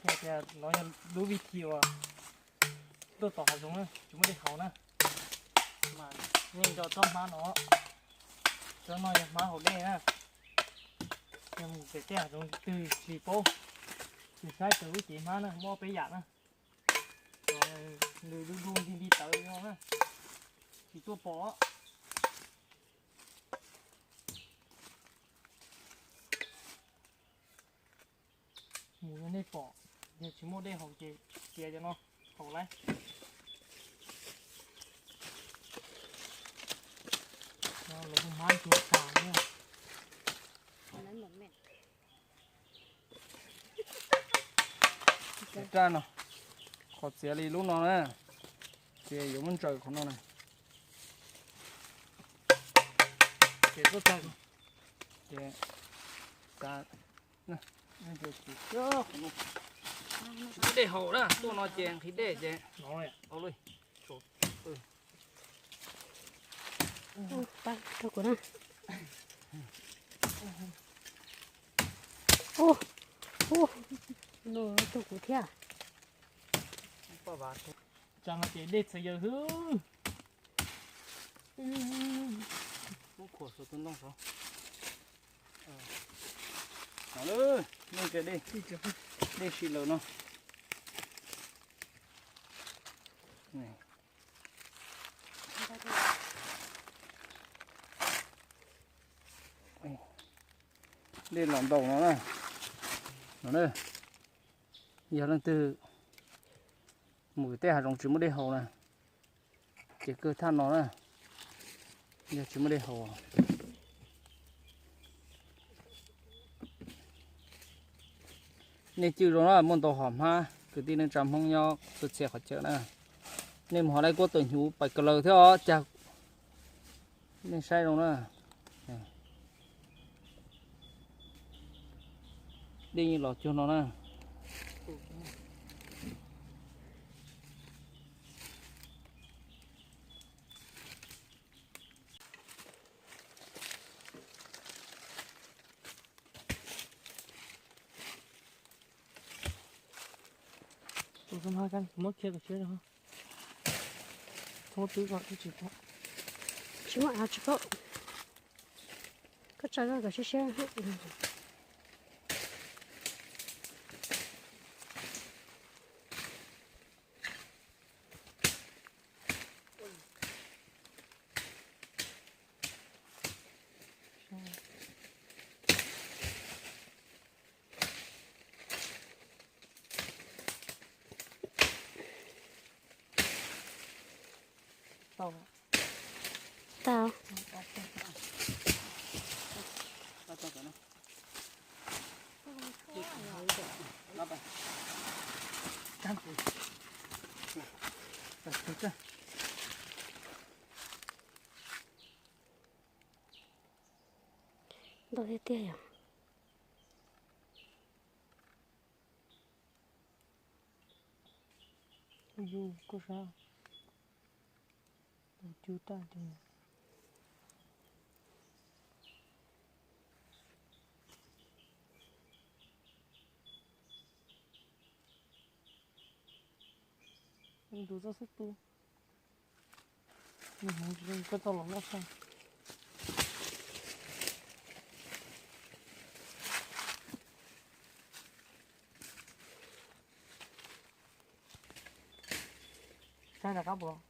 Hais tias no yog lub vij thi uas tuaj tom hav zoov na, tsis muaj dej haus na. Mas nej nco tsob hmab no, tsob no yog hmab haus dej na. Yog mus pem tej hav zoov twg tsis paub, tsis saib raws lub cev hmab na, muaj peb yam na. Nws du du nti nti tawv li no na, tsis tuaj pom. Mus no nej pom, yog tsis muaj dej haus ces cia cov no haus lawm. Lawv hu hmab tsuag tas na. Raj no, qhov txiav li lub no na, ces yuav muab ntsaws qhov no na. Ces tuaj tag, ces xav, tsis muaj dej haus na, tuaj no ces nqhis dej ces, au li, rau kuv na. Ub, ub, no rau kuv thiab. Tsam no ces dej txhawv yawg hwb. Muab khuam saum tus ntoo saud. Dej, dej si lawm no. Dej los ntaus no na. No na, yog leej twg mus tej hav zoov tsis muaj dej haus na, ces kawg thaj no na, yog tsis muaj dej haus. Nej cwj zoo na, muaj ntau hom hmab, kwv tij neej tsa Hmoob nyob txhua txhia qhov chaw na. Nej mus hov lawv kuj tawm hnyuv pais kawg lawm thiab os, cas nej saib zoo na. Dej yeej los cuag no na. Tus xub hmab kab kuv muab khiav kom siab rau. Txhob twb kom tsis paub. Tsis muaj av tsis paub. Koj tsa koj kom siab siab. Tau. Ntau tiag tiag yom. Yus koj sab, tus cub tag cub. Tus txoj xub tu. Koj tau los loj xwb. Saib rov qab puas los.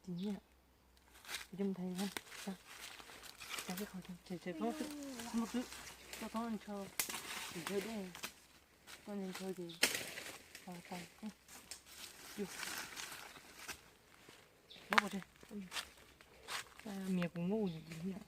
Tis nyiaj, kuv coj mus thaiv, tsis muaj twb, koj txhob ntshaw, tsis ntshaw dej, koj ntshaw ces tau. Mias kuv muab ua tis nyiaj.